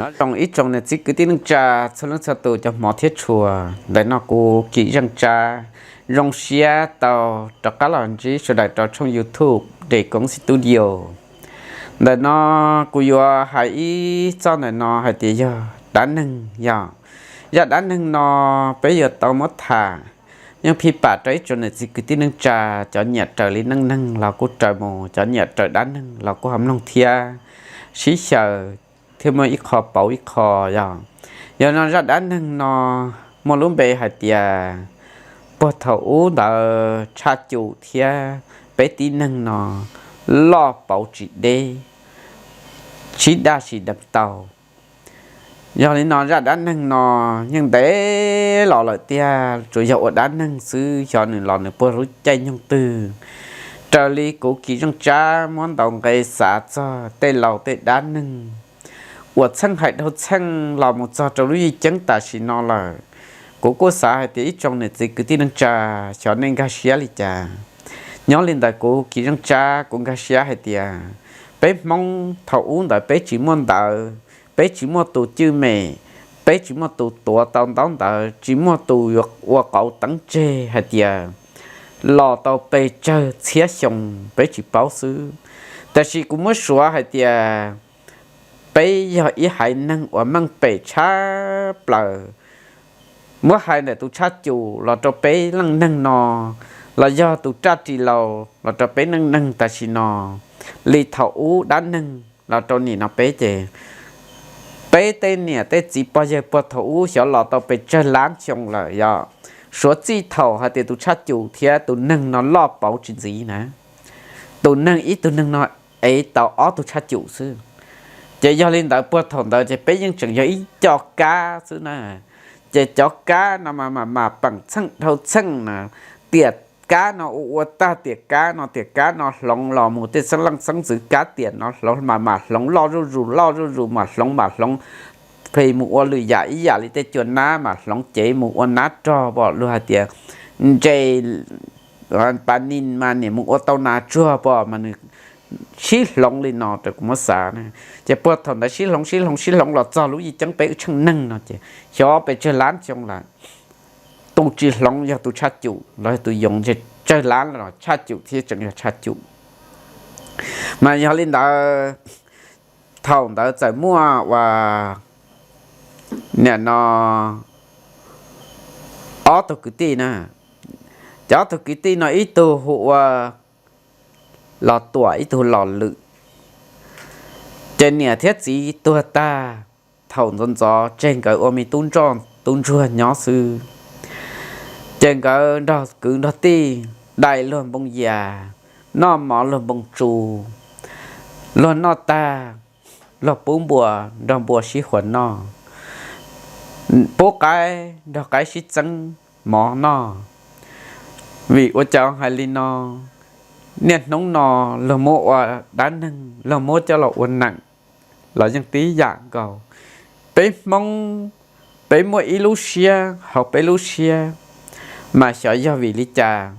Nyob zoo ib tsoom niam txiv kwv tij neej tsa txhua leej txhua tus cov hmov thiab tshua. Ntawm no kuv Kim Zeej Tsab zoo siab tau rov qab los ntsib sawv daws rau tshooj YouTube Dej Koob Studio. Ntawm no kuv yuav hais ib txoj ntawm no hais tias yog dab neeg yog. Zaj dab neeg no peb yuav tau muab tham yeej phij pam rau ib tsoom niam txiv kwv tij neej tsa, cov nyiam raws li neej neeg los kuj raws mus, cov nyiam raws dab neeg los kuj ho mloog thiab sib xyaw thiab muaj ib qho pauv ib qho yog. Yog no zaj dab neeg no muaj lub npe hais tias puag thaum ub ntawd Tshaj Cum thiab peb tib neeg no loj pauv tsis deb, sib daj sis deev tau. Yog li no zaj dab neeg no yeej ntev los lawm tiag, tsuas yog ua dab neeg xwb, xyov nws los nws puag lub caij nyoog twg. Raws li kuv Kim Zeej Tsab muab ntaus nqe xav txog tej laus tej dab neeg uas txheej hais dhau txheej los mus txog rau lub yij ceeb tam sim no lawm, kuv kuj xav hais tias ib tsoom niam txiv kwv tij neej tsa xyov nej nkag siab li cas. Nyob li ntawd kuv Kim Zeej Tsab kuv nkag siab hais tias peb Hmoob thaum ub ntawd peb tsis muaj ntawv, peb tsis muaj tus cwj mem, peb tsis muaj tus tuav tau ntaub ntawv, tsis muaj tus yuav ua qauv teeb tseg hais tias los tau pes tsawg txhiab xyoo peb tsis paub xwb. Tab sis kuv muab suav hais tias peb yog ib haiv neeg uas meej pem tshaj plaws. Muab hais ntawm tus Tshaj Cum los rau peb leej neeg no, los yog tus Raj Ris Laus los rau peb leej neeg tam sim no, li thaum ub dab neeg los rau nim no peb ces peb tej niam tej txiv pog yawg puag thaum ub xyov los tau pes tsawg lab xyoo lawm yog. Suav txij thaum hais tias tus Tshaj Cum thiab tus neeg no loj pauv tsis ntxiv na, tus neeg ib tug neeg no ev tau ob tug Tshaj Cum xwb. Ces yog li ntawd puag thaum ntawd ces peb yeej tseem yog ib co kab xwb na. Ces cov kab no mas mam mam peem txheej dhau txheej na, tiam kab no ua ua tag tiam kab no, tiam kab no hloov los mus tej xeeb leej xeeb ntxwv kab tiam no hloov mam mam hloov loj zuj zus loj zuj zus mam hloov mam hloov, plis mus ua lwm yam ib yam li tej cua nab mam hloov cev mus ua nab rog pom luag hais tias ntses pas nis mas niam mus ua tau nas tsuag pom mas nws sib hloov li no rau kuv muab xav na. Ces puag thaum ntawd sib hloov sib hloov sib hloov los txog lub yij ceeb peb wb tsheej neeg no ces xyov pes tsawg lab xyoo lawm. Tus tsis hloov yog tus Tshaj Cum los yog tus yoov ntshe tsawg lab los Tshaj Cum thiab tseem yog Tshaj Cum. Mas yog li ntawd thaum ntawd txawm muaj ua niam no ob tug kwv tij na. Cov ob tug kwv tij no ib tug hu ua Los Tuam ib tug Los Lwm. Ces niam thiab txiv tuag tag thaum ntxov ntxov tseg nkawd ua me tub ntsoj tub ntsuag nyob xwb. Ces nkawd nrog kwv nrog tij dai luag npoo yas, noj mov luag npoo tsu, luag noj tag luag pub npua nrog npua sib huas noj, pub qaib nrog qaib sib txeeb mov noj. Vim ua cas hais li no? Niaj hnub no luag muab ua dab neeg, luag muab coj los ua neem los yeej tib yam nkaus. Peb Hmoob, peb muaj ib lub siab hauv peb lub siab, mas xyov yog vim li cas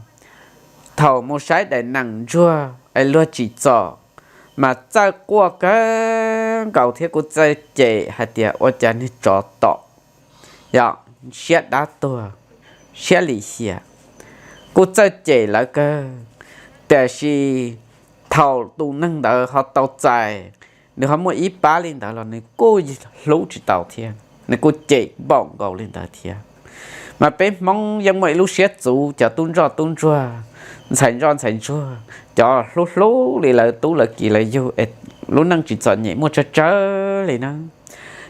thaum mus saib daim neem ntsuag es luag tsim txom, mas txawj quaj kawg nkaus thiab kuj txawj cem hais tias ua cas niag tsov tom, yog siab dab tuag, siab lim hiam, kuj txawj cem lawv kawg. Tiam sis thaum tus neeg ntawd ho tau txais, nws ho muaj ib pab li ntawd los nws kuj hlub tsis tau thiab, nws kuj cem npaum nkaus li ntawd thiab. Mas peb Hmoob yeej muaj ib lub siab txuv cov tub ntsoj tub ntsuag, ntxhais ntsoj ntxhais ntsuag, cov hlub hlub li lawv tub lawv kiv lawv yug es lub neej tsis txom nyem muaj tsawg tsawg li na.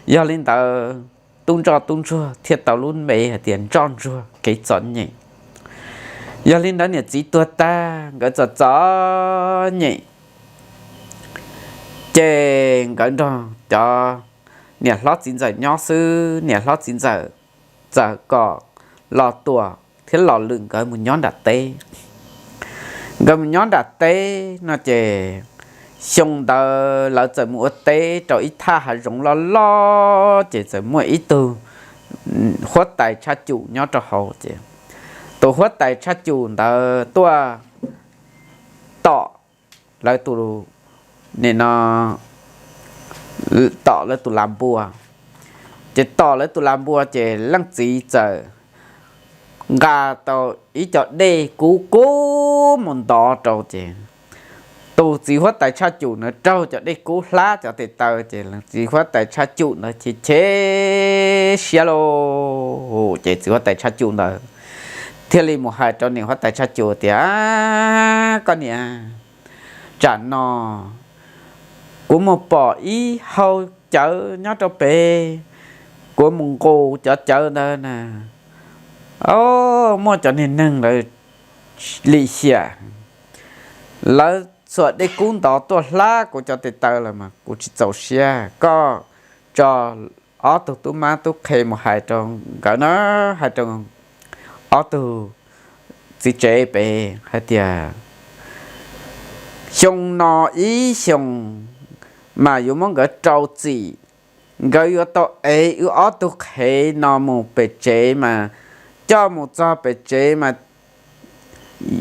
Yog li ntawd tub ntsoj tub ntsuag thiaj tau lub npe hais tias ntsoj ntsuag kev txom nyem. Yog li ntawd niam txiv tuag tag nkawd txom txom nyem, ces nkawd nrog cov niam hlob txiv ntxawm nyob xwb. Niam hlob txiv ntxawm txawm kom Los Tuam thiab Los Lwm nkawd mus nyob nram teb. Nkawd mus nyob nram teb no ces xyoo ntawd lawv txawm mus ua teb rau ib thaj hav zoov loj loj, ces txawm muaj ib tug huab tais Tshaj Cum nyob rau hauv. Ces tus huab tais Tshaj Cum ntawd tuaj tom lawv tus, nim no, tom lawv tus lag npua. Ces tom lawv tus lag npua ces leej txiv txawm nqa tau ib co dej kub kub mus ntov rau ces tus txiv huab tais Tshaj Cum ntawd raug cov dej kub hlab cov tes taw ces txiv huab tais Tshaj Cum ntawd chim chim siab lauj. Ces txiv huab tais Tshaj Cum ntawd thiaj li mus hais rau niam huab tais Tshaj Cum tias, Koj niam, tsam no kuv mus pom ib hau cawv nyob rau pem, kuv mus nqus cov cawv ntawd na, o, muaj cov niag neeg ntawd lim hiam, lawv txhuam dej kub ntov tuaj hlab kuv cov tes taw lawm mas kuv tsis txaus siab. Koj tso ob tug tub mab tub qhe mus hais rau nkawd na, hais rau ob tug txiv tsev pem hais tias, xyoo no ib xyoos mas yuav muab nkawd rau txim, nkawd yuav tau ev wb ob tug qhev no mus pem tsev mas, coj mus txog pem tsev mas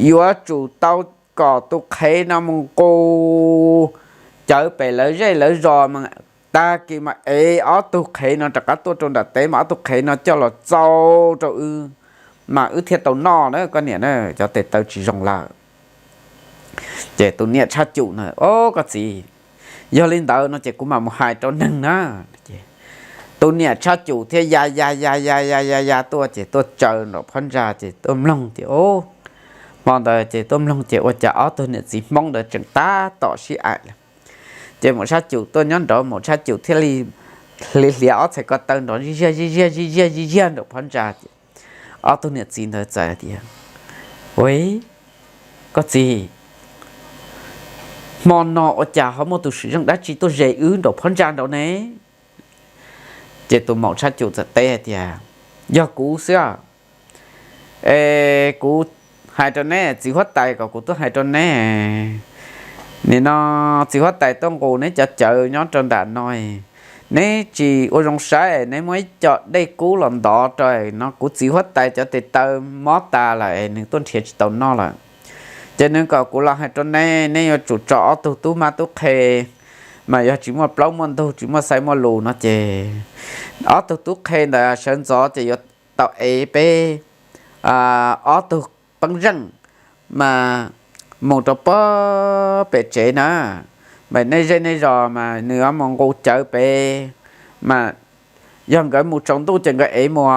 yuav tsum tau kom tus qhev no mus nqus cawv pem lawv zej lawv zos mas, tag kis mas ev ob tug qhev no rov qab tuaj rau nram teb mas ob tug qhev no coj los txau rau wb mas wb thiaj tau noj na koj niam na, cov tes taw tsis zoo lawm. Ces tus niam Tshaj Cum na, O koj txiv, yog li ntawd no ces kuv mam mus hais rau neeg na. Tus niam Tshaj Cum thiaj ya ya ya ya ya ya ya tuaj ces tuaj tsaws nraum phab ntsa ces tuaj mloog tias, o, hmo ntawd ces tuaj mloog ces ua cas ob tug niam txiv Hmoob ntawd tseem tab tom sib aim lawm. Ces Maum Tshaj Cum tuaj nyob nraud, Maum Tshaj Cum thiaj li hliv hliav ob txhais ko taw nrov zij ziag zij ziag zij ziag zij ziag nraum phab ntsa ces ob tug niam txiv ntawd txawm tias, Ua, koj txiv, hmo no ua cas ho muaj tus sim zeej dab tsi tuaj ze wb nraum phab ntsa nraud ne? Ces tus Maum Tshaj Cum txawm teb hais tias, Yog kuv xwb. Es kuv hais rau neb, txiv huab tais kom kuv tuaj hais rau neb, nim no txiv huab tais tuaj nqus neb cov cawv nyob rau nram no, neb tsis ua zoo saib, neb muab ib co dej kub los ntov rau no, kuv txiv huab tais cov tes taw mob tas lawm, nws tuaj nrhiav tsis tau noj lawm. Ces nws kom kuv los hais rau neb, neb yuav tsum tso ob tug tub mab tub qhe, mas yog tsis muaj plaub muaj ntug, tsis muaj xaiv muaj lus no ces ob tug tub qhe ntawd sawv ntxov ces yuav tau ev peb ob tug peeb zeej mas mus rau pem tsev na, mas nej zej nej zos mas nws mus nqus cawv pem, mas yog nkawd mus tsaus ntuj ces nkawd ev mus,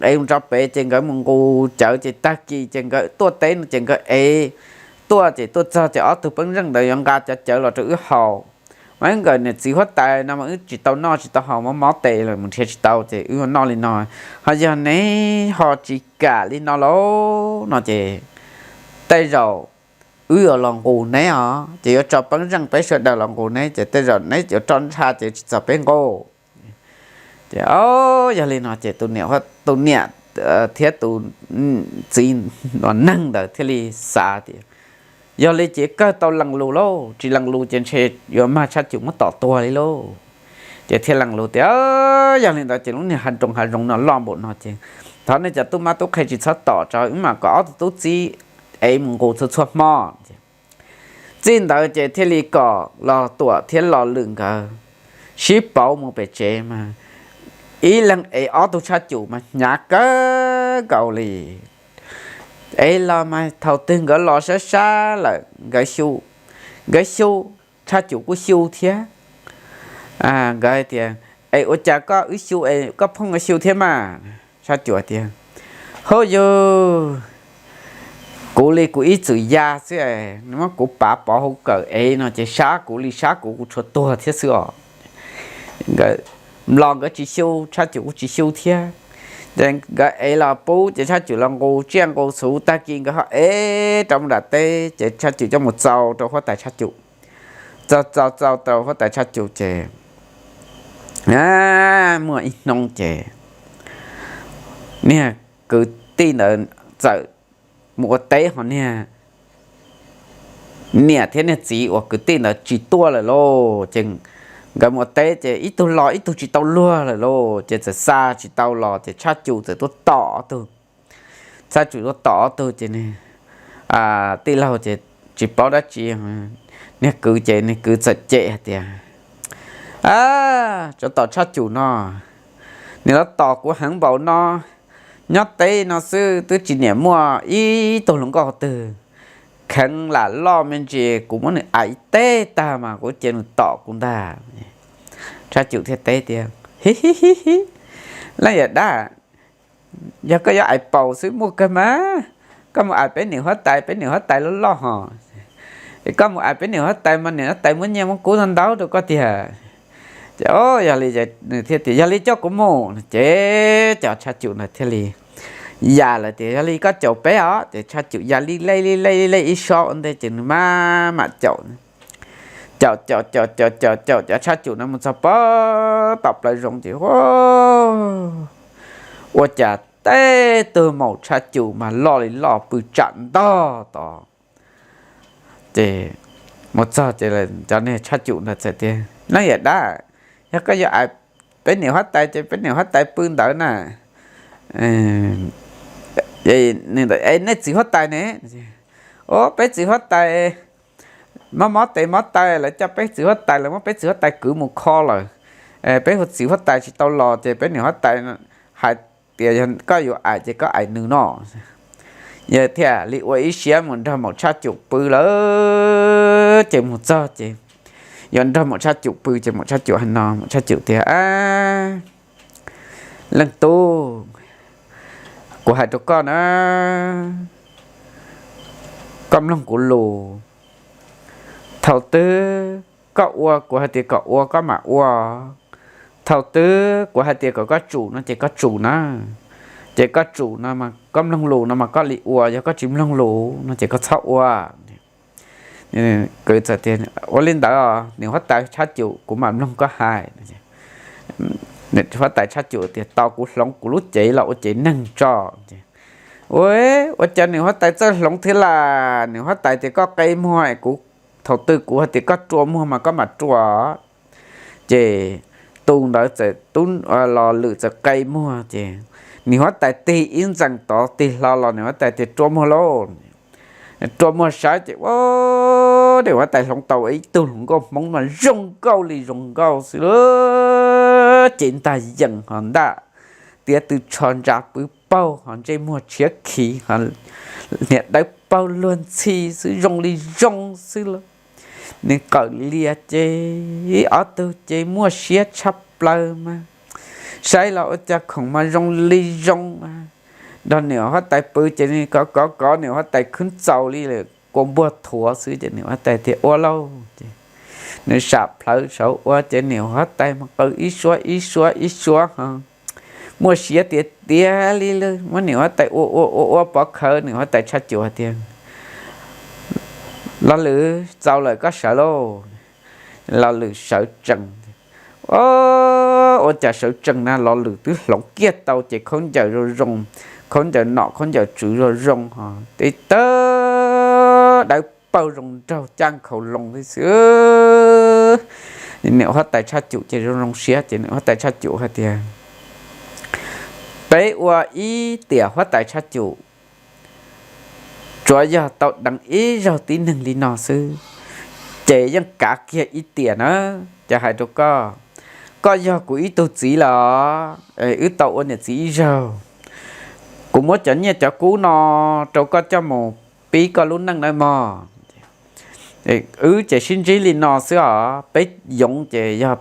ev mus tso pem ces nkawd mus nqus cawv ces tag kis ces nkawd tuaj teb no ces nkawd ev tuaj ces tuaj txog ces ob tug peeb zeej ntawd yuav nqa cov cawv los rau wb haus. Mas nkawd niam txiv huab tais no mas wb tsis tau noj tsis tau haus, mob mob tes lawm mus nrhiav tsis tau ces wb yuav noj li no. Ho yog neb ho tsis kam li no lauj no ces tej zaum wb yuav los nqus neb os, ces yuav tso peeb zeej peb sawv daws los nqus neb ces tej zaum neb yuav roj ntsha ces tsis txog peb nqus. Ces yog li no ces tus niam, tus niam thiab tus txiv neeg ntawd thiaj li xav tias, Yog li ces kawg tau lees lus lauj, tsis lees lus ces ntshe yuav mag Tshaj Cum muab tom tuag li lauj. Ces thiaj lees lus tias, Yog li ntawd ces lub niag hav nroos hav zoov no loj npaum no ces thov nej cov tub mab tub qhe tsis txhob tom tso, wb mam kom ob tug tub txib ev mus nqus txhua txhua hmo. Txij ntawd ces thiaj li kom Los Tuam thiab Los Lwm nkawd sib pauv mus pem tsev mas ib leeg ev ob tug Tshaj Cum mas hnyav kawg nkaus li. Ev los mas thaum twg nkawd los sab sab lawm nkawd xyu, nkawd xyu, Tshaj Cum kuj xyu thiab. Nkawd hais tias, Es ua cas koj wb xyu es koj phooj ywg xyu thiab mas? Tshaj Cum tias, Hub yug, kuv li kuv ib txwm ya xwb, muab kuv pav pov hauv kawm ev no ces sab kuv li sab kuv, kuv tshuav tuag thiab xwb os. Nkawd los nkawd tsis xyu, Tshaj Cum kuj tsis xyu thiab. Ces nkawd ev los pub ces Tshaj Cum los nqus tsiaj nqus txhu, tag kis nkawd ho ev rov mus nram teb ces Tshaj Cum coj mus txaus rau huab tais Tshaj Cum. Txaus txaus txaus rau huab tais Tshaj Cum ces muaj ib hnub ces niag kwv tij ntawd txawm mus ua teb, ho niag niam thiab niag txiv uas kwv tij ntawd tsis tuaj lawm lauj. Ces nkawd mus ua teb ces ib tug los ib tug tsis tau luag lawm lauj, ces txawm xa tsis tau los ces Tshaj Cum txawm tuaj tom ob tug. Tshaj Cum tuaj tom ob tug ces tij laug ces tsis paub dab tsi, niag kwv ces niag kwv txawm cem hais tias, A, tsov tom Tshaj Cum no, nws los tom kuv heev npaum no, nyob teb no xwb twb tsis niam muaj ib tug hluas nkauj twg kheev lam loj me ntsis, kuv muab nws ais teb tag mas kuv cia nws tom kuv ntag. Tshaj Cum thiaj teb tias, Hi hi hi hi, leej yawm dab, yog koj yuav ais paus xwb muaj kawg mas, koj mus ais peb niam huab tais, peb niam huab tais loj loj hos. Es koj mus ais peb niam huab tais mas niam huab tais muab nyiaj muab kub ntau ntau rau koj tiag. Ces yog li nws thiaj tias, Yog li coj kuv mus. Ces cov Tshaj Cum ntawd thiaj li ya lawm tias, Yog li koj caum peb os. Ces Tshaj Cum ya li lej li lej li lej ib sob ua ntej ces nws mam mam caum. Caum caum caum caum caum caum cov Tshaj Cum no mus txog pem tom plaws zoov ces, ua cas teb tug maum Tshaj Cum mas loj li loj pw tsam ntog tod. Ces mus txog ces cov niag Tshaj Cum ntawd txawm tias, Leej yawm dab, yog koj yuav ais peb niam huab tais ces peb niam huab tais pw ntawd na. Nej txiv huab tais ne? O, peb txiv huab tais mob mob tes mob taw, lawv coj peb txiv huab tais, lawv muab peb txiv huab tais kwv mus kho lawm. Peb hu txiv huab tais tsis tau los ces peb niam huab tais hais tias yog koj yuav ais ces koj ais nws no. Yog thiaj li ua ib siab mus nrog maum Tshaj Cum pw lawm. Ces mus txog ces yuav nrog maum Tshaj Cum pw ces maum Tshaj Cum hais no, maum Tshaj Cum tias, Leej tub, kuv hais rau koj na, koj mloog kuv lus. Thaum twg koj ua kuv hais tias kom ua koj mam ua. Thaum twg kuv hais tias kom koj tsum no ces koj tsum na. Ces koj tsum no mas koj mloog lus no mas koj li ua, yog koj tsis mloog lus no ces koj txhob ua. Kwv txawm tias, Ua li ntawd niam huab tais Tshaj Cum, kuv mam mloog koj hais. Huab tais Tshaj Cum tias, Tos kuv hloov kuv lub cev los ua cev neeg tso. Ua, ua cas niam huab tais txawj hloov thiab las? Niam huab tais tias koj qe muag es kuv, thaum twg kuv hais tias koj rua muag mas koj mam rua. Ces tus ntawd txawm, tub Los Lwm txawm qe muag ces niam huab tais tig ib ntxees tod tig hlo los niam huab tais tias, Rua muag lauj. Rua muag saib ces ua, niam huab tais hloov tau ib tug hluas nkauj Hmoob mas zoo nkauj li zoo nkauj xwb, cev ntag yees hos ntaj tiav tw tsho ntsa pw paug hos ntsej muag tshiav khiv hos hniav dawb paug luag ntxhi xwb, zoo li zoo xwb lauj. Nws qawm lias ces ob tug ces muaj siab tshaj plaws mas, saib los ua cas khoom mas zoo li zoo. Nrog niam huab tais pw ces kov kov kov niam huab tais khwb txaus li lawm, kua npuag thuav xwb ces niam huab tais tias, Ua lauj. Ces nws sam plhawv saud ua ces niam huab tais mas qw ib suab ib suab ib suab ho muaj siab tiag tiag li lawm, muab niam huab tais ua ua ua ua pov khawv. Niam huab tais Tshaj Cum hais tias, Los Lwm, txaus lawm, koj sawv lauj. Los Lwm sawv tsees. O, ua cas sawv tsees na, Los Lwm twb hloov kiag tau ces khaub ncaws zoo zoo, khaub ncaws nom khaub ncaws tswv zoo zoo ho tib tawb dawb paug zoo nraug caj nkhaus loo tib xwb. Niam huab tais Tshaj Cum ces zoo zoo siab ces niam huab tais Tshaj Cum hais tias, Peb ua ib tiam huab tais Tshaj Cum, tsuav yog tau deev ib zaug tib neeg li no xwb, ces yeej kav kiag ib tiam na. Ces hais rau koj, koj yog kuv ib tug txiv los, wb tau ua niam txiv ib zaug. Kuv muab cov nyiaj cov kub no rau koj coj mus pib koj lub neej nawb mog. Wb ces sib ntsib li no xwb os, peb yoov ces yog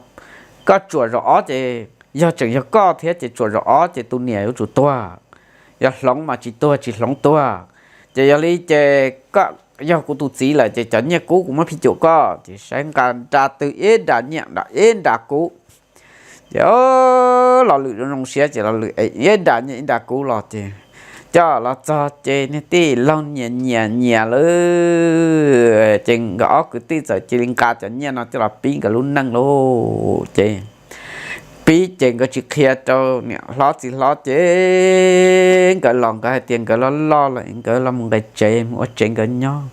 koj tsuam zaum ob ces yog tseem yog koj thiab ces tsuam zaum ob ces tus niam yuav tsum tuag, yog hloov mas tsis tuag tsis hloov tuag. Ces yog li ces koj yog kuv tus txiv lawm ces cov nyiaj kub kuv muab phij cuam koj. Ces saib nqa nra twg ib nra nyiaj ib nra kub. Ces Los Lwm zoo zoo siab ces Los Lwm ib nra nyiaj ib nra kub los ces coj los txog ces niag tij laug nyiam nyiam nyiam lawm ces nkawd ob kwv tij txawm cia li nqa cov nyiaj no coj los pib nkawd lub neej lauj. Ces pib ces nkawd tsis qhia rau niam hlob txiv hlob ces nkawd los nkawd hais tias nkawd loj loj lawm nkawd los mus nqis tsev mus ua tsev nkawd nyob.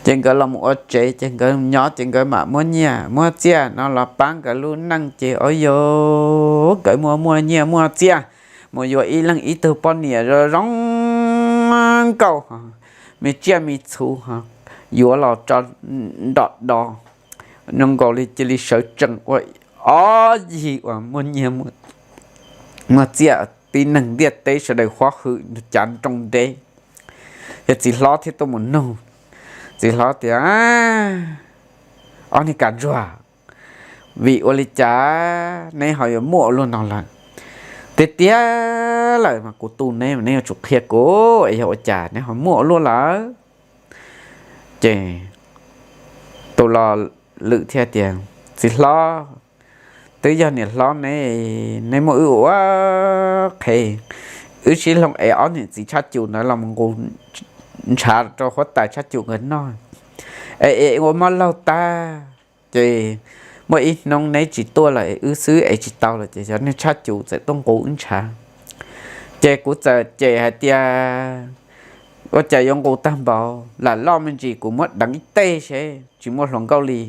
Ces nkawd los mus ua tsev ces nkawd nyob ces nkawd mam muab nyiaj muab txiaj no los pab nkawd lub neej ces ua rau nkawd muaj muaj nyiaj muaj txiaj, mus yuav ib leeg ib tug poj niam zoo zoo nkauj, me tsiaj me txhu, yuav los tso nrom do, zoo nkaus li cia li sawv tsees ua ob yig uas muaj nyiaj muaj txiaj tib neeg ntiaj teb sawv daws huab hwm cav nroo deb. Yog txiv hlob thiaj tuaj mus nug, txiv hlob tias, Ob niag kas ntsuag, vim ua li cas neb ho yuav muaj ua luaj no lawm? Tiag tiag lawm mas kuv tu neb mas neb yuav tsum qhia kuv es yog ua cas neb ho muaj ua luaj lawm. Ces tus lo lwm thiaj tias, Txiv hlob, twb yog niam hlob neb, neb muab wb ua qhev, wb sib hloov ev ob niam txiv tshaj cum ntawd los nqus ntshav rau huab tais tshaj cum nkawd noj, es es ua mob laug tag. Ces muaj ib hnub neb tsis tuaj lawm, wb xwb ev tsis tau lawm ces cov niag tshaj cum txawm tuaj nqus wb ntshav. Ces kuv txawm cem hais tias, Ua cas yuav nqus tag npaum, lam loj me ntsis kuv muab deev ib teg seb tsis muaj hluas nkauj li.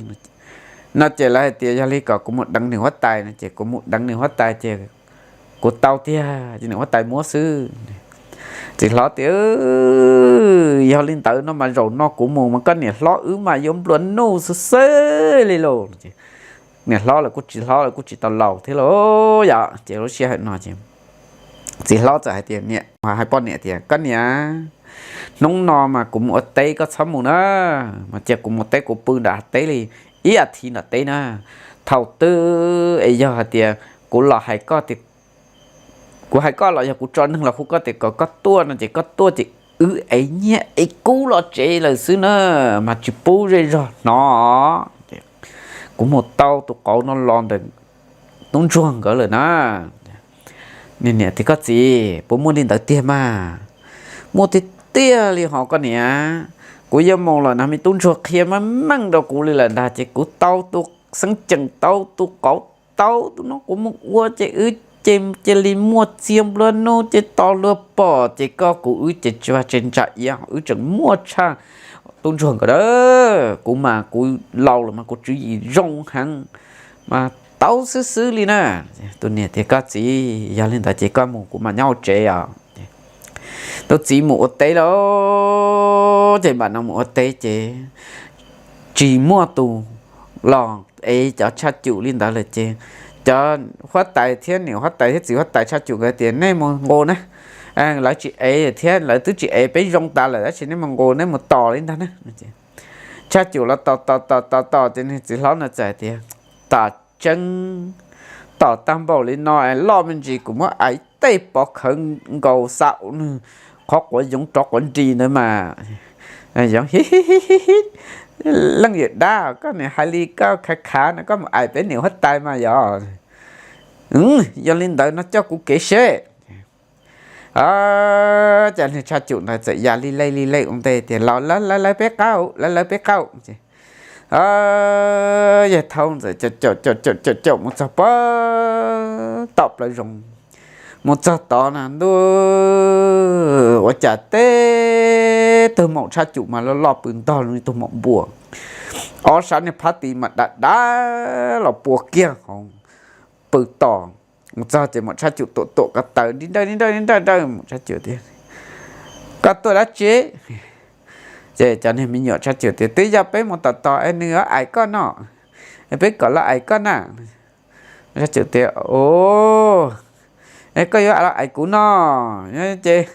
No ces lawv hais tias yog li kom kuv mus deev nws huab tais no ces kuv mus deev nws huab tais ces kuv tau tiag ces nws huab tais muab xwb. Txiv hlob tias, Yog li ntawd no mas zaum no kuv mus mas koj niam hlob wb mas yuav nplua nuj xwb xwb li lauj. Niam hlob lawv kuj tsis hlob, lawv kuj tsis tau laus thiab lauj yom. Ces lub sij hawm no ces txiv hlob txawm hais tias, hais poj niam tias, Koj niam, hnub no mas kuv mus ua teb, koj txhob mus na, mas cia kuv mus teb, kuv pw nram teb li ib as thiv nram teb na. Thaum twg es yog hais tias kuv los hais koj tias, kuv hais koj los yog kuv tso neeg los hu koj tias kom koj tuaj no ces koj tuaj ces wb ev nyiaj ev kub los tsev lawm xwb na, mas tsis pub zej zog hnov. Kuv mus tau tus qauv no los ntawm tub ntsuag nkawd lawm na. Niam tias, Koj txiv, puas muaj li ntawd tiag mas? Muaj tiag tiag li hos koj niam. Kuv yuav mus los no me tub ntsuag qhia meej meej rau kuv li lawm ntag, ces kuv tau tus xeeb ceem, tau tus qauv, tau tus no kuv mus ua ces wb ces cia li muaj txiag nplua nuj ces tos luag pom ces koj kuv wb ces tsis vaj tsis ntsa iab, wb tseem muaj tshaj tub ntsuag nkawd a. Kuv mas kuv laus lawm mas kuv tswv yim zoo heev mas tau xwb xwb li na. Tus niam tias, Koj txiv, yog li ntawd ces koj mus, kuv mam nyob hauv tsev os. Tus txiv mus ua teb lawm ces mam no mus ua teb ces tsis muaj tus los ev cov tshaj cum li ntawd lawm ces cov huab tais thiab niam huab tais thiab txiv huab tais tshaj cum nkawd tias, Nej mus nqus na, lawv tsis ev thiab, lawv twb tsis ev peb zoo tas lawm tab sis nej mus nqus, nej mus tos li ntag na. Tshaj cum los tos tos tos tos tos ces niag txiv hlob no txawm hais tias, Tam tseeb, tom tag npaum li no es loj me ntsis kuv muab ais tej pov khawv nkaus xaum nws qhov quav yoov rov quav nris ntawd mas. Yoov, Leej yawm dab, koj niam hais li koj khav khav no koj mus ais peb niam huab tais mas yog. Yog li ntawd no coj kuv kev seb. Ces niag tshaj cum ntawd txawm ya li lej li lej ua ntej tias, Los lawv lawv peb qab, lawv lawv peb qab. Yawg Thauj ntxawm caum caum caum caum caum mus txog pag tom plaws zoov, mus txog tod na ntuj, ua cas teb tug maum tshaj cum mas loj loj pw ntog li tug maum npua, ob sab niag phab tis mas dav dav los pua kiag hauv pw tos. Mus txog ces maum tshaj cum tuam tuam ko taw nri nrawj nri nrawj nri nrawj nrawj, maum tshaj cum tias, Koj tuaj dab tsi? Ces cov niag me nyuam tshaj cum tias, Twb yog peb mus tos tos es nws yuav ais koj no, peb kom los ais koj na. Tshaj cum tias, O, es koj yuav los ais kuv no, ces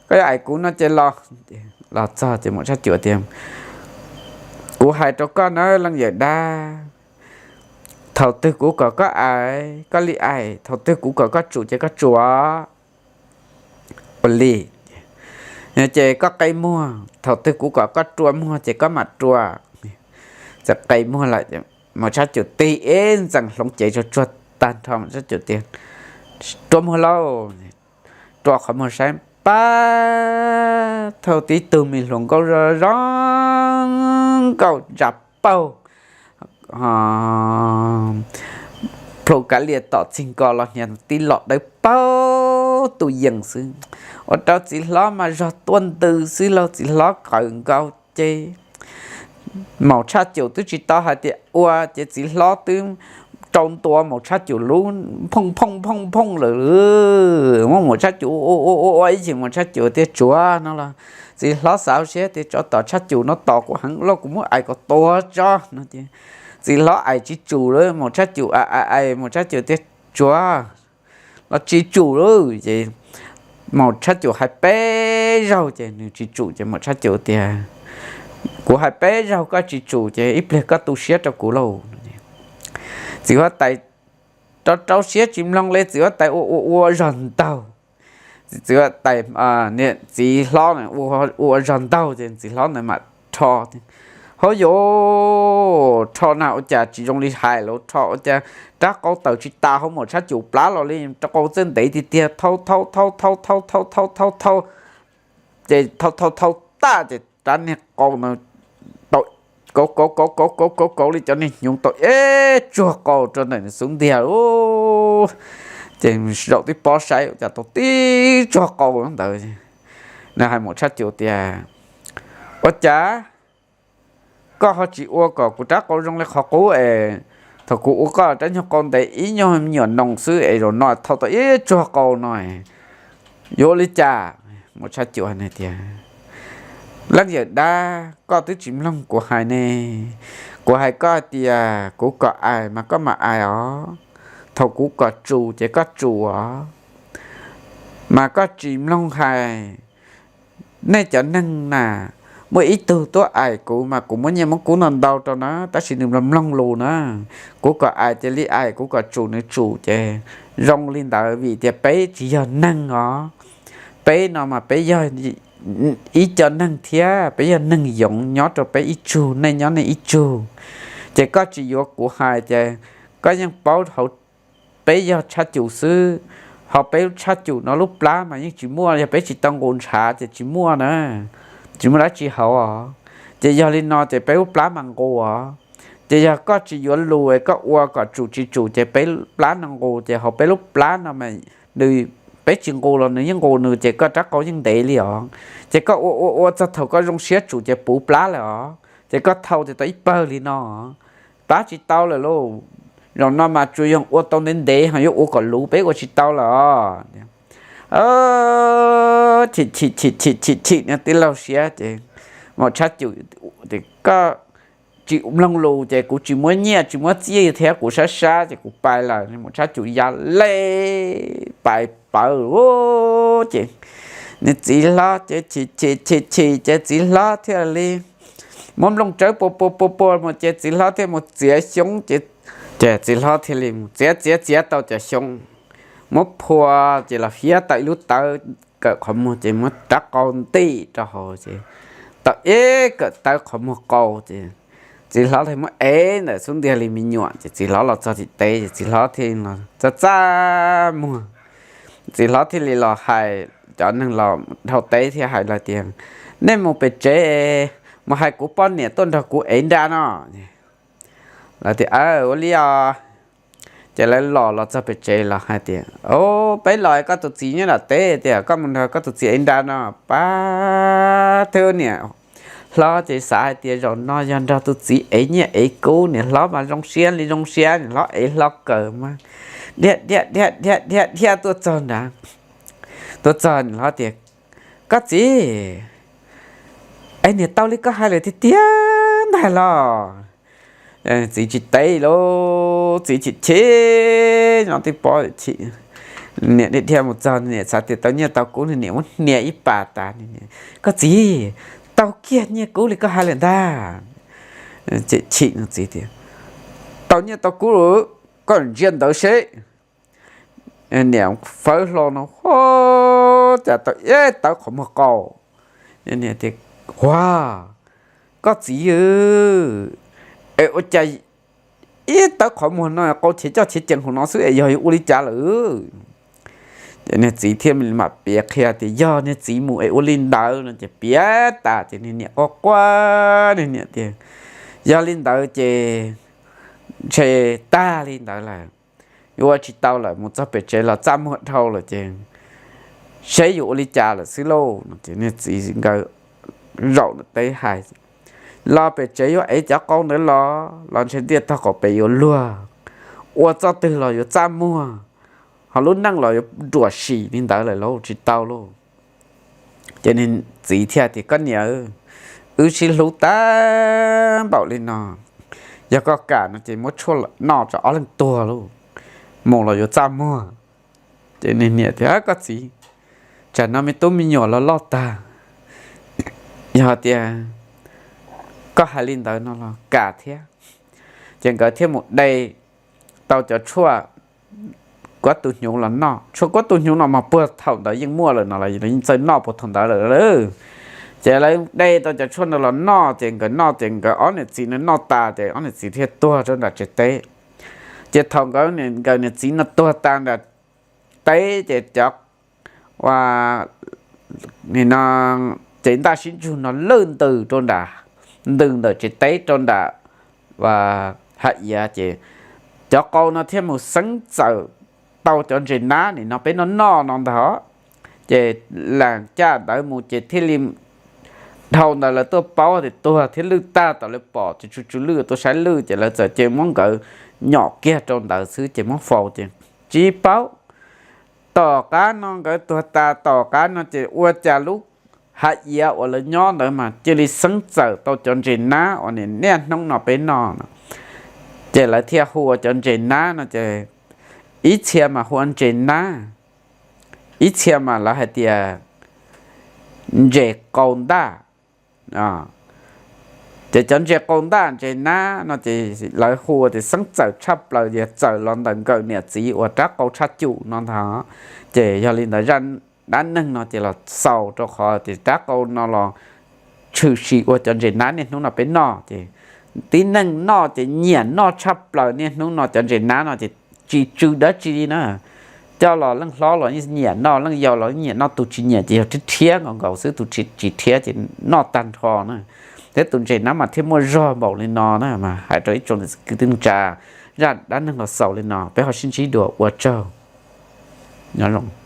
koj yuav ais kuv no ces los. Los txog ces maum tshaj cum tias, Kuv hais rau koj na leej yawm dab, thaum twg kuv kom koj ais koj li ais, thaum twg kuv kom koj tsum ces koj tsuam. Ua li ces koj qe muag, thaum twg kuv kom koj rua muag ces koj mam rua. Txawm qe muag lawm, maum tshaj cum tig ib ntxees hloov cev tsuag tsuag tag nrho, maum tshaj cum tias, Rua muag lauj. Rua qhov muag saib pab thaum tib tug me hluas nkauj zoo zoo nkauj ntsa paug, plhu kav liam tom txig nkaus los hniav tib los dawb paug tus yees xwb. Ua rau txiv hlob mas zog tuaj ntws xwb lauj, txiv hlob qawm nkaus ces maum tshaj cum twb tsis tau hais tias ua ces txiv hlob twb rau ntua maum tshaj cum lub phooj phooj phooj phooj lawm. Muab maum tshaj cum ua ua ua ib chim, maum tshaj cum tias, Tsuav no los txiv hlob xav siab tias, Tsov tom tshaj cum no tos kuv heev lauj, kuv muab ais kom tuag tso no ces txiv hlob ais tsis tsum lawm, Maum Tshaj Cum ais ais ais, Maum Tshaj Cum tias, Tsuag, los tsis tsum lawm. Ces Maum Tshaj Cum hais peb zaug ces nws tsis tsum, ces Maum Tshaj Cum tias, Kuv hais peb zaug koj tsis tsum ces ib pliag koj tu siab rau kuv lauj. Txiv huab tais rau rau siab tsis mloog li, txiv huab tais ua ua ua zog ntaug. Txiv huab tais, txiv hlob ua ua zog ntaug ces txiv hlob ntawd mam rho. Hauv yuav rho na ua cas tsis zoo li hais los rho, ua cas rab qau tawm tsis tas hauv Maum Tshaj Cum plab los li, rab qau txawj ntev tiag tiag, thau thau thau thau thau thau thau thau thau, ces thau thau thau tag ces rab niag qau ntawd tau kauv kauv kauv kauv kauv kauv kauv li cov niag hnyuv tau ib tsuag qau rau ntawm nws xub ntiag lauj. Ces zaum tib pob saib ua cas tau tib tsuag qau ntawd. Nws hais Maum Tshaj Cum tias, Ua cas koj ho tsis ua kom kuv rab qau zoo li qhov qub es thaum kuv ua koj rab nyuag qau ntev ib nyuag me nyuam noos xwb es zaum no thau tau ib tsuag qau no, yuav ua li cas? Maum Tshaj Cum hais tias, Leej yawm dab, koj twb tsis mloog kuv hais ne. Kuv hais koj hais tias kuv kom ais mas koj mam ais os, thaum kuv kom tsum ces koj tsum os. Mas koj tsis mloog hais, nej cov neeg na, muaj ib tug tuaj ais kuv mas kuv muab nyiaj muab kub ntau ntau rau na, tab sis nws mloog mloog lus na. Kuv kom ais ces li ais, kuv kom tsum nws tsum ces zoo li ntawd, vim tias peb tsis yog neeg os. Peb no mas peb yog ib co neeg thiab, peb yog neeg yoov nyob rau peb ib tsug, nej nyob nej ib tsug. Ces koj tsis yuav kuv hais ces koj yeej paub hauv peb yog Tshaj Cum xwb, ho peb lub Tshaj Cum no lub plab mas yeej tsis muaj, yog peb tsis tau nqus ntshav ces tsis muaj na, tsis muaj dab tsi hauv os. Ces yog li no ces peb lub plab mas nqus os. Ces yog koj tsis yuav lus es koj ua kom tsum tsis tsum ces peb plab no nqus, ces hauv peb lub plab no mas nws, peb tsis nqus los nws yeej nqus nws, ces koj rab qau yeej ntev li os. Ces koj ua ua ua txog thaum koj zoo siab tsum ces puv plab lawm os, ces koj thau ces tau ib pawg li no, plab tsis tau lawm lauj. Zaum no mas tsuas yog ua tau ntev ntev ho yuav ua kom luv, peb ua tsis tau lawm os. Chim chim chim chim chim chim niag tij laug siab ces Maum Tshaj Cum, Koj tsis mloog lus ces kuv tsis muab nyiaj tsis muab txiaj thiab, kuv sab sab ces kuv pais lawm. Maum Tshaj Cum ya le pais pawv. Ces nws txiv hlob ces chim chim chim chim ces txiv hlob thiaj li muab nplooj tsawb pua pua pua pua mus ces txiv hlob thiaj mus txiav xyoob ces, ces txiv hlob thiaj li mus txiav txiav txiav tau cov xyoob, muab phua ces los hiab tau ib lub tawb kawm qhov muag ces muab rab qau ntim rau hauv ces tau ib kawm tawb qhov muag qau ces txiv hlob thiaj muab ev ntawm xub ntiag li me nyuam ces txiv hlob los txog tim teb ces txiv hlob thiaj txaj txaj muag. Txiv hlob thiaj li los hais cov neeg los dhau teb thiab hais lawv tias, Nej mus pem tsev mus hais kuv poj niam tuaj nrog kuv ev nra no. Lawv tias, Aw, ua li os. Ces lawv los los txog pem tsev los hais tias, Au, peb los koj tus txiv nyob nram teb tias koj mus nrog koj tus txiv ev nra no. Pab thwb niam hlob ces xav hais tias zaum no yog nrog tus txiv ev nyiaj ev kub, niam hlob mas zoo siab li zoo siab, niam hlob ev hlob kawm mas dhia dhia dhia dhia dhia dhia tuaj txog nrad. Tuaj txog niam hlob tias, Koj txiv, es niam tau li koj hais lawm tiag tiag ntag los? Txiv tsis teb lauj, txiv chim chim, nyob twb pob chim. Niam dhia dhia mus txog, niam xav tias tau nyiaj tau kub, niam muab hnia ib pas tas. Koj txiv, tau kiag nyiaj kub li koj hais lawm ntag. Chim no txiv tias, Tau nyiaj tau kub lawm, koj ntsia ntawd seb. Niam fawb hlo no, Ua cas tau ib tawb qhov muag qau. Niam tias, Ua, koj txiv, es ua cas ib tawb qhov muag no qau chiv coj chiv cees hauv no xwb es yog yuav ua li cas lawm? Ces niag txiv thiaj mam piav qhia tias yog niag txiv mus es ua li ntawd no ces piav tas ces niag niam quaj quaj, niag niam tias, Yog li ntawd ces ntshe tag li ntawd lawm, yuav ua tsis tau lawm, mus txog pem tsev los txaj muag dhau lawm ces seb yuav ua li cas lawm xwb lauj. No ces niag txiv nkawd zaum ntawm teb hais, Los pem tsev yuav ev cov qau ntawd los los ntshe ntiaj tog qaum pem yuav luag, ua txoj twg los yuav txaj muag, ho lub neej los yuav ruam sim li ntawd lawm lauj, tsis tau lauj. Ces niag txiv thiaj tias, Koj niam, wb sib hlub tag npaum li no, Yog koj kam no ces muab tshuaj los noj rau ob leeg tuag lauj, mus los yuav txaj muag. Ces niag niam tias, Koj txiv, tsam no me tub me nyuam los loj tag, yog tias koj hais li ntawd no los kam thiab. Ces nkawd thiaj mus de tau cov tshuaj kuab tu hnyuv los noj. Tshuaj kuab tu hnyuv no mas puag thaum ntawd yeej muaj lawm no los yeej txawj noj puag thaum ntawd lawm. Ces lawv de tau cov tshuaj ntawd los noj, ces nkawd noj, ces nkawd ob niam txiv no noj tas ces ob niam txiv thiaj tuag rau nram tsev teb. Ces thaum nkawd, nkawd niam txiv no tuag tas nram teb ces cov, ua, nim no ces ntaj sib ntsug no lwj ntws rau nram, ntws ntawm tsev teb rau nram hav iav ces cov qau no thiaj mus xeeb txawm tau cov ntses nab nim no peb noj noj no ntag. Ces lam caj ntawd mus ces thiaj li dhau ntawd lawv tuaj paub tias tuag thiab lwj tag, tau lawv pom ces tsw tsw lwj tuaj saib lwj ces lawv txawm cia muab nkawd nyom kiag rau ntawd xwb ces muab faus ces tsis paub. Tom qab no nkawd tuag tas tom qab no ces ua cas lub hav iav uas lawv nyob ntawd mas cia li xeeb txawm tau cov ntses nab uas niaj hnub no peb noj no. Ces lawv thiaj hu ua cov ntses nab no ces ib txhia mas hu ua ntses nab, ib txhia mas lawv hais tias ntses qau ntaj. Ces cov ntses qau ntaj ntses nab no ces lawv hu tias xeeb txawm tshaj plaws tias txawm los ntawm nkawm niam txiv uas rab qau tshaj cum no ntag. Ces yog li ntawd zaj dab neeg no ces los xaus rau qhov tias rab qau no los tshwm sim ua cov ntses nab niaj hnub no peb noj ces tib neeg noj ces nyiam noj tshaj plaws niaj hnub no cov ntses nab no ces tsis tsw dab tsi li na. Coj los leej hlob los nyiam noj, leej yau los nyiam noj, tus tsis nyiam ces yog rhiab rhiab nkaus nkaus xwb, tus tsis rhiab ces noj tag nrho na. Thiab tus ntses nab mas thiaj muaj zog npaum li no na mas hais rau ib tsoom kwv tij neej tsa, zaj dab neeg los xaus li no, peb ho sib ntsib dua, ua tsaug, nyob zoo.